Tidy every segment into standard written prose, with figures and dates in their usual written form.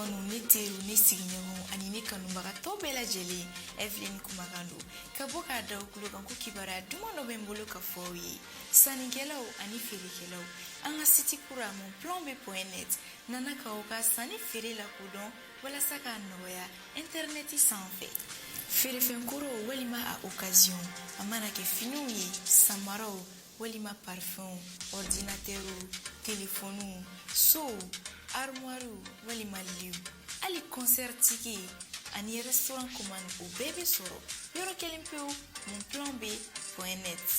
dɔgɔninw, ne teriw, ne sigiɲɔgɔnw ani ne kanubagatɔ bɛɛ lajɛlen, Evelyne kumakan don ka bɔ k'a da aw tulo kan ko kibaruya duman dɔ bɛ n bolo ka fɔ aw ye. Sannikɛlaw ani feerekɛlaw, an ka site kura monplanb.net nana k'aw ka sanni feere lakodɔn walasa k'a nɔgɔya intɛrɛnɛti sanfɛ. Feerefɛn kɔrɔw walima a occasion, a mana kɛ finiw ye, samaraw walima parfumw, ordinateurw, telefɔniw, sow, armoirew walima liw, hali concert ticket ani restaurant commande, o bɛɛ bɛ sɔrɔ yɔrɔ kelen pewu, monplanb.net.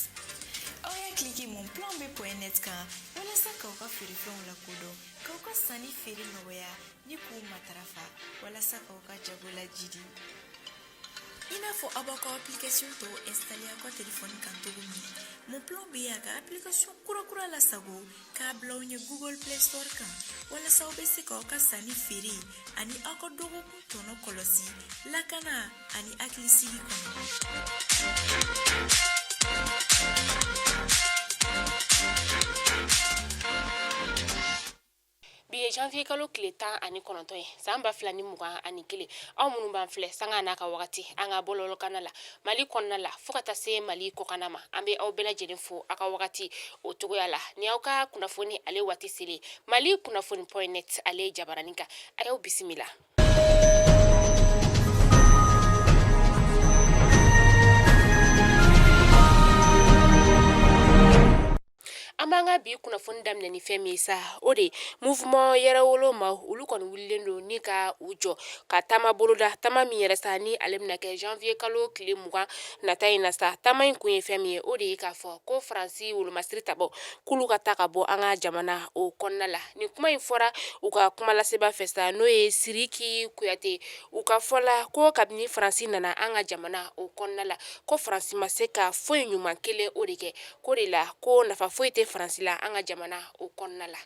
Aw y'a cliquer monplanb.net kan walasa k'aw ka feerefɛnw lakodɔn, k'aw ka sanni feere nɔgɔya ni k'u matarafa walasa k'aw ka jago lajidi. I n'a fɔ aw b'aw ka application tɔw installer aw ka telefɔni kan cogo min, Mon Plan B y'a ka application kura-kura lasago k'a bila aw ɲɛ Google Play Store kan walasa aw bɛ se k'aw ka sanni feere ani aw ka dɔgɔkun tɔnɔ kɔlɔsi lakana ani hakilisigi kɔnɔ. Bi ye janvier kalo tile 19 ye san 2021. Aw minnu b'an filɛ sanga n'a ka wagati an ka bɔlɔlɔkanna la Mali kɔnɔna la fo ka taa se Mali kɔkanna ma, an bɛ aw bɛɛ lajɛlen fo aw ka wagati o cogoya la. Ni aw ka kunnafoni ale waati selen, Mali kunnafoni point net ale jabaranin kan, a y'aw bisimila. An b'an ka bi kunnafoni daminɛ ni fɛn min ye sa, o de mouvement yɛrɛwolo maaw olu kɔni wulilen don ni ka u jɔ ka taama boloda, taama min yɛrɛ sa ni ale bɛna kɛ janvier kalo tile 20 nata in na sa. Taama in kun ye fɛn min ye, o de ye k'a fɔ ko Faransi wolomasiri tabaw k'olu ka taa ka bɔ an ka jamana o kɔnɔna la. Nin kuma in fɔra u ka kumalaseba fɛ sa, n'o ye Siriki Kuyate. U ka fɔ la ko kabini Faransi nana an ka jamana o kɔnɔna la, ko Faransi ma se ka foyi ɲuman kelen o de kɛ, k'o de la ko nafa foyi tɛ Faransi la an ka jamana o kɔnɔna la.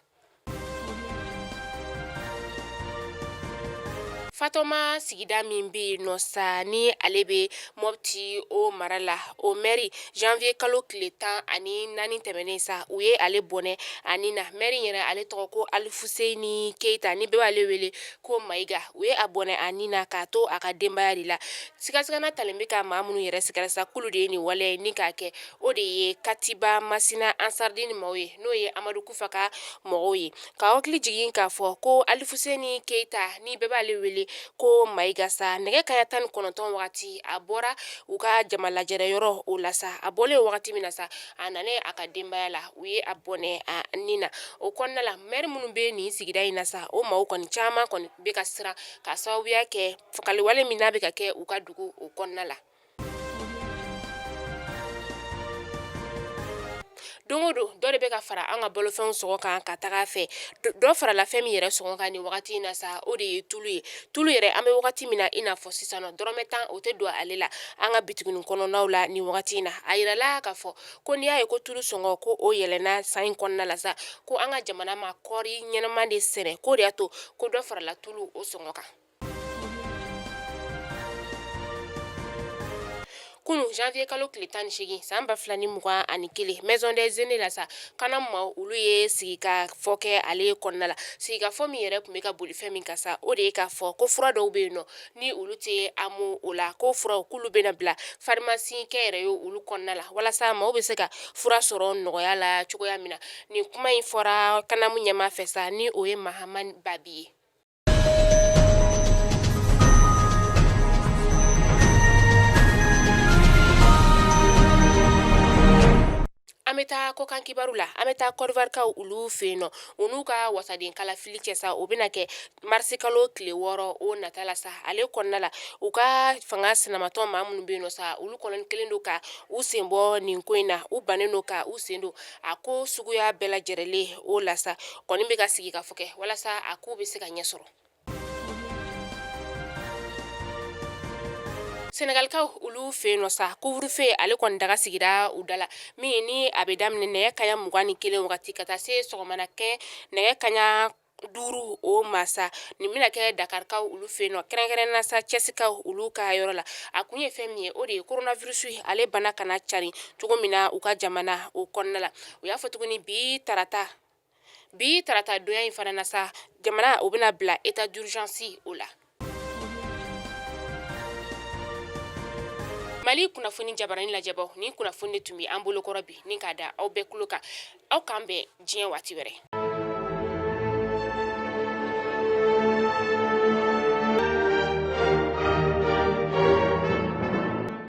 Fatɔma sigida min bɛ yen nɔ sa ni ale bɛ Mɔpti o mara la, o mɛri janvier kalo tile 14 tɛmɛnen sa, u ye ale bɔnɛ a ni na. Mɛri yɛrɛ ale tɔgɔ ko Alifuseyini Keyita, ni bɛɛ b'ale wele ko Mayiga. U ye a bɔnɛ a ni na k'a to a ka denbaya de la. Sigasigana talen bɛ ka maa minnu yɛrɛ sɛgɛrɛ sa k'olu de ye nin waleya in ni k'a kɛ, o de ye Katiba Masina Ansardini maaw ye, n'o ye Amadu Kufa ka mɔgɔw ye. Ka hakili jigin k'a fɔ ko Alifuseyini Keyita ni bɛɛ b'ale wele ko Mayiga sa, nɛgɛ kanɲɛ 19 wagati a bɔra u ka jamalajɛrɛ yɔrɔ o la sa. A bɔlen wagati min na sa, a nanen a ka denbaya la, u ye a bɔnɛ a ni na. O kɔnɔna la, mɛri minnu bɛ nin sigida in na sa, o maaw kɔni caman kɔni bɛ ka siran ka sababuya kɛ fagaliwale min n'a bɛ ka kɛ u ka dugu o kɔnɔna la. Don o don dɔ de bɛ ka fara an ka balofɛnw sɔngɔ kan ka taga a fɛ. Dɔ farala fɛn min yɛrɛ sɔngɔ kan nin wagati in na sa, o de ye tulu ye. Tulu yɛrɛ, an bɛ wagati min na i n'a fɔ sisan nɔ, dɔrɔmɛ 10 o tɛ don ale la an ka bitiginin kɔnɔnaw la nin wagati in na. A yirala k'a fɔ ko n'i y'a ye ko tulu sɔngɔ ko o yɛlɛnna san in kɔnɔna la sa, ko an ka jamana ma kɔɔri ɲɛnama de sɛnɛ, k'o de y'a to ko dɔ farala tulu o sɔngɔ kan. Kunun janvier kalo tile 18 san 2021, maison des aînés la sa, CANAM maaw olu ye sigikafɔ kɛ ale kɔnɔna la. Sigikafɔ min yɛrɛ tun bɛ ka boli fɛn min kan sa, o de ye k'a fɔ ko fura dɔw bɛ yen nɔ ni olu tɛ AMO o la, ko furaw k'olu bɛna bila pharmacie kɛnyɛrɛye olu kɔnɔna la walasa maaw bɛ se ka fura sɔrɔ nɔgɔya la cogoya min na. Nin kuma in fɔra CANAM ɲɛmaa fɛ sa, ni o ye Mahamani Babi ye. An bɛ taa kɔkan kibaru la. An bɛ taa Côte d'Ivoire olu fɛ yen nɔ, u n'u ka wasaden kalafili cɛ sa, o bɛna kɛ marisi kalo tile 6 o nata la sa. Ale kɔnɔna la, u ka fanga sinamatɔn maa minnu bɛ yen nɔ sa, olu kɔni kɛlen don ka u sen bɔ nin ko in na. U bannen don ka u sen don a ko suguya bɛɛ lajɛrɛlen o la sa, kɔni bɛ ka sigikafɔ kɛ walasa a ko bɛ se ka ɲɛ sɔrɔ. Senegalikaw olu fɛ yen nɔ sa, couvre-feu ale kɔni daga sigira u da la, min ni a bɛ daminɛ nɛgɛ kanɲɛ 21 wagati ka taa se sɔgɔmada kɛ nɛgɛ kanɲɛ 5 o ma sa. Nin bɛna kɛ Dakarikaw olu fɛ yen nɔ, kɛrɛnkɛrɛnnen na sa Cɛsikaw olu ka yɔrɔ la. A kun ye fɛn min ye, o de ye coronavirus ale bana kana cari cogo min na u ka jamana o kɔnɔna la. U y'a fɔ tuguni bi tarata Bi tarata donya in fana na sa, jamana o bɛna bila état d'urgence o la. Mali kunnafoni jabarani lajɛbaw, nin kunnafoni de tun bɛ an bolokɔrɔ bi ni k'a da aw bɛɛ tulo kan. Aw k'an bɛn diɲɛ waati wɛrɛ.